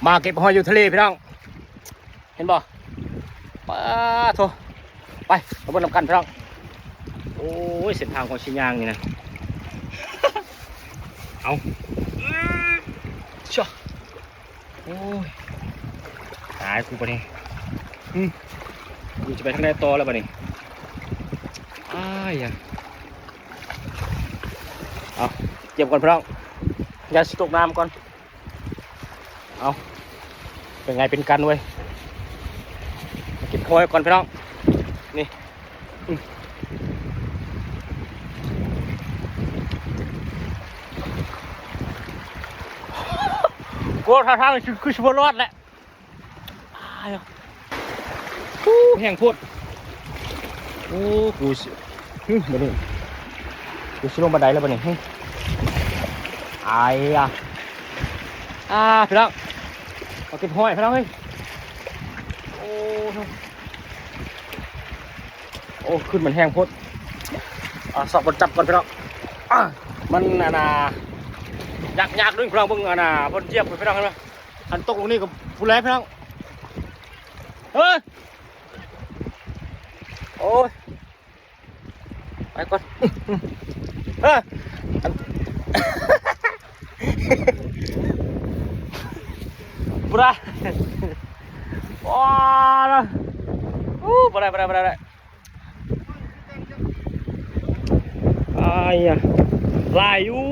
ມາເກັບຫອຍຢູ່ທະເລພີ່ນ້ອງ ເຫັນບໍ່? ປາໂທ້ ໄປ ໄປເບິ່ງນຳກັນພີ່ນ້ອງ. ໂອ້ຍ ເສັ້ນທາງຂອງຊິຍ່າງນີ້ນະ ເອົາ ຊະ ໂອ້ຍ ຕາຍກູບາດນີ້ ຫື ກູຈະໄປທາງໃດຕໍ່ແລ້ວບາດນີ້? ອ້າຍ ເອົາ ກຽມກ່ອນພີ່ນ້ອງ ຢ້ານຊິຕົກນ້ຳກ່ອນ. ເອົາ ເປັນໄງເປັນກັນເວີຍ ເກັບຫອຍກ່ອນພີ່ນ້ອງ ນີ້ ໂອ້ ທ່າທາງຄື ຄືຊິບໍ່ລອດແຫຼະ. ອ້າຍ ໂອ້ ແຮງໂພດ ໂອ້ ກູຊິ ຫຶ ບາດນີ້ ກູຊິລົງບັນໄດແລ້ວບາດນີ້ ຫຶ ອາຍ ອາ ພີ່ນ້ອງ ມາເກັບຫອຍພີ່ນ້ອງເອີຍ ໂອ້ ໂອ້ ຂຶ້ນມັນແຮງໂພດ ອາ ຊອກບ່ອນຈັບກ່ອນພີ່ນ້ອງ ອາ ມັນ ອັນນ່າ ຍາກໆ ເດີ້ພີ່ນ້ອງ ເບິ່ງ ອັນນ່າ ບ່ອນຈຽບ ພີ່ນ້ອງເຫັນບໍ່? ຄັນຕົກລົງນີ້ກໍພຸ້ນແຫຼະພີ່ນ້ອງ ເອີ ໂອ້ຍ ໄປກ່ອນ ເອີ ອັນ ບໍ່ໄດ້ ໂອ້ຍ ອູ້ ບໍ່ໄດ້ ບໍ່ໄດ້ ບໍ່ໄດ້ ອາຍ ຫຼາຍຢູ່.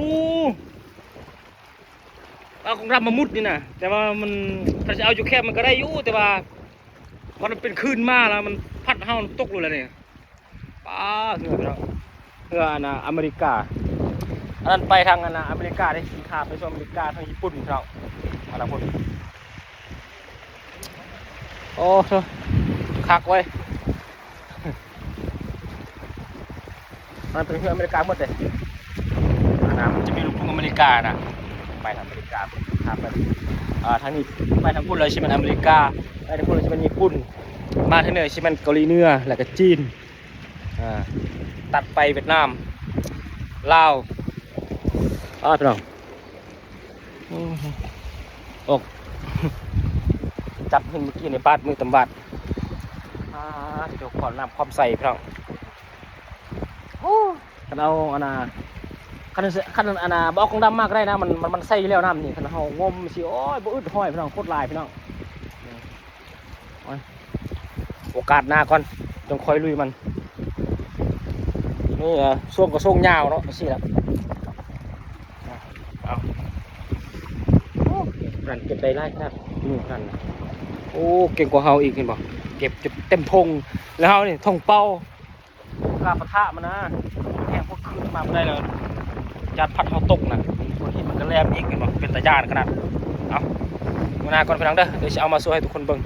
ເອົາຂອງດຳມາມຸດນີ້ນະ ແຕ່ວ່າມັນ ຖ້າຊິເອົາຢູ່ແຄມມັນກໍໄດ້ຢູ່ ແຕ່ວ່າມັນເປັນຄື້ນມາແລ້ວມັນພັດເຮົາຕົກໂລດແລ້ວນີ້ ປາ ເຮືອພີ່ນ້ອງ ເຮືອອັນນ່າອາເມລິກາ ອັນນັ້ນໄປທາງອັນນ່າອາເມລິກາເດ້ ຊິຂ້າມໄປສູ່ອາເມລິກາທາງຍີ່ປຸ່ນພີ່ນ້ອງ ມາທາງພຸ້ນ ໂອ້ໂທ້ ຄັກເວີຍ. ມັນເປັນເຮືອອາເມລິກາໝົດເດ້ ອັນນ່າ ມັນຈະມີລູກທຸງອາເມລິການະ ໄປທາງອາເມລິກາ ຂ້າມໄປ ເອີ ທາງນີ້ໄປທາງພຸ້ນເລີຍຊິແມ່ນອາເມລິກາ ໄປທາງພຸ້ນເລີຍຊິແມ່ນຍີ່ປຸ່ນ ມາທາງເໜືອຊິແມ່ນເກົາຫຼີເໜືອ ແລ້ວກໍຈີນ ເອີ ຕັດໄປຫວຽດນາມ ລາວ ອ້າ ພີ່ນ້ອງ ອືມ ອອກ ຈັບເຫັນມື້ກີ້ນີ້ບາດມືຕຳບາດ ອາ ເຈົ້າຂອງນ້ຳຄວາມໃສພີ່ນ້ອງ ໂອ້ ຄັນເອົາອັນນ່າ ຄັນ ຄັນອັນນ່າ ບໍ່ເອົາກອງດຳມາກໍໄດ້ນະ ມັນ ມັນ ມັນໃສຢູ່ແລ້ວນ້ຳນີ້ ຄັນເຮົາງົມຊິ ໂອ້ຍ ບໍ່ອຶດຫອຍພີ່ນ້ອງ ໂຄດຫຼາຍພີ່ນ້ອງ. ໂອກາດໜ້າກ່ອນ ຈັ່ງຄ່ອຍລຸຍມັນ ນີ້ ເອີ ຊ່ວງກໍຊ່ວງຍາວເນາະ ຈັ່ງຊີ້ລະ ເອົາ ໂອ້ ນັ້ນເກັບໄດ້ຫຼາຍຂະໜາດ ນີ້ນັ້ນ ໂອ້ ເກັ່ງກວ່າເຮົາອີກ ເຫັນບໍ່ ເກັບຈົນເຕັມຖົງ ແລ້ວເຮົານີ້ຖົງເປົ່າ ກາປະທະມັນນະ ແຮງພວກຂຶ້ນມາບໍ່ໄດ້ແລ້ວ ຢ້ານພັດເຮົາຕົກນະ ຄົນທີ່ມັນກໍແຫຼມອີກ ເຫັນບໍ່ ເປັນຕາຢ້ານຂະໜາດ ເອົາ ມື້ໜ້າກ່ອນພີ່ນ້ອງເດີ ດຽວຊິເອົາມາໂຊໃຫ້ທຸກຄົນເບິ່ງ.